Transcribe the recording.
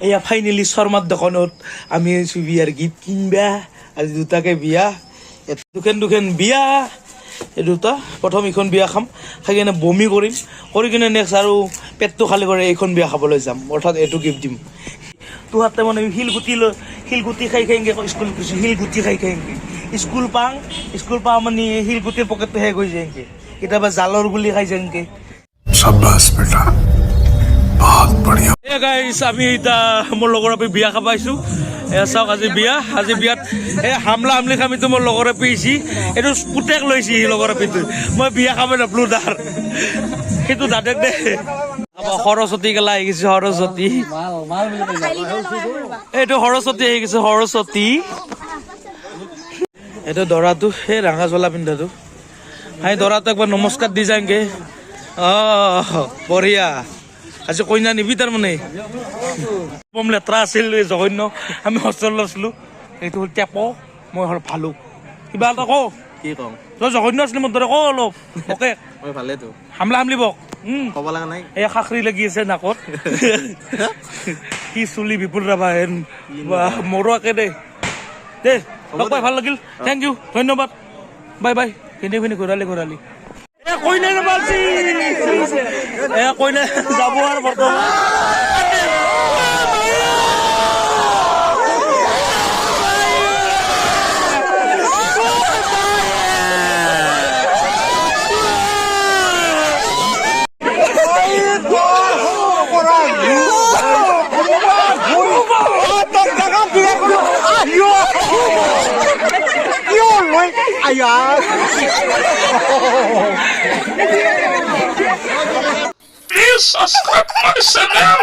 এয়া ফাইনেলি শৰ্মাৰ দোকানত আমি আহিছোঁ বিয়াৰ গিফ্ট কিনবা। আজি দুটাকে বিয়া, দুখন দুখন বিয়া। এই দুটা প্ৰথম ইখন বিয়া খাম, খাই কিনে বমি কৰিম, কৰি কিনে নেক্সট আৰু পেটটো খালী কৰি এইখন বিয়া খাবলৈ যাম, অৰ্থাৎ এইটো গিফ্ট দিম। তোহাতে মানে শিলগুটি লৈ শিলগুটি খাই খাই এনকে স্কুল গৈছোঁ, শিলগুটি খাই খাই এনকে স্কুল পাং, স্কুল পাওঁ মানে শিলগুটিৰ পকেটটো শেষ হৈ যায় এনকে, কেতিয়াবা জালৰ গুলি খাই যায় এনকে। शाबाश बेटा, बहुत बढ़िया। এ গাইছ, আমি এতিয়া মোৰ লগৰ আপি বিয়া খাব আহিছোঁ। এয়া চাওক, আজি বিয়া, আজি বিয়াত এই হামলা হামলি খামিতো মোৰ লগৰ আপি আহিছি। এইটো পুতেক লৈছি লগৰ আপিটো। মই বিয়া খাব নাপলো তাৰ সেইটো দাদেক দে। সৰস্বতী গেলা আহি গৈছে, সৰস্বতী, এইটো সৰস্বতী আহি গৈছে, সৰস্বতী। এইটো দৰাটো, সেই ৰাঙা চোলা পিন্ধাটো। হাই দৰাটো একবাৰ নমস্কাৰ দি যাংগে। অ বঢ়িয়া। আজি কইনা নিবি তাৰমানে। কম লেতেৰা আছিল, এই জঘন্য। আমি হোষ্টেলত আছিলো। এইটো হ'ল টেপ, মই হ'ল ভালুক। কিবা এটা কওঁ। কি কওঁ? তই জঘন্য আছিলি মোৰ দৰে, কওঁ অলপ। অকে। মই ভালেতো। হামলা হামলি বক। ক'ব লগা নাই। এই খাখৰি লাগি আছে নাকত। কি চুলি বিপুল ৰাভা হেন। বাহ, মোৰো একে দে। দে লগ পাই ভাল লাগিল, thank U, ধন্যবাদ, বাই বাই। খিনি খিনি ঘূৰালি ঘূৰালি। এ কইনা নাপালছি, এ কইনা যাব আৰু বৰ্তমান। Please subscribe my channel.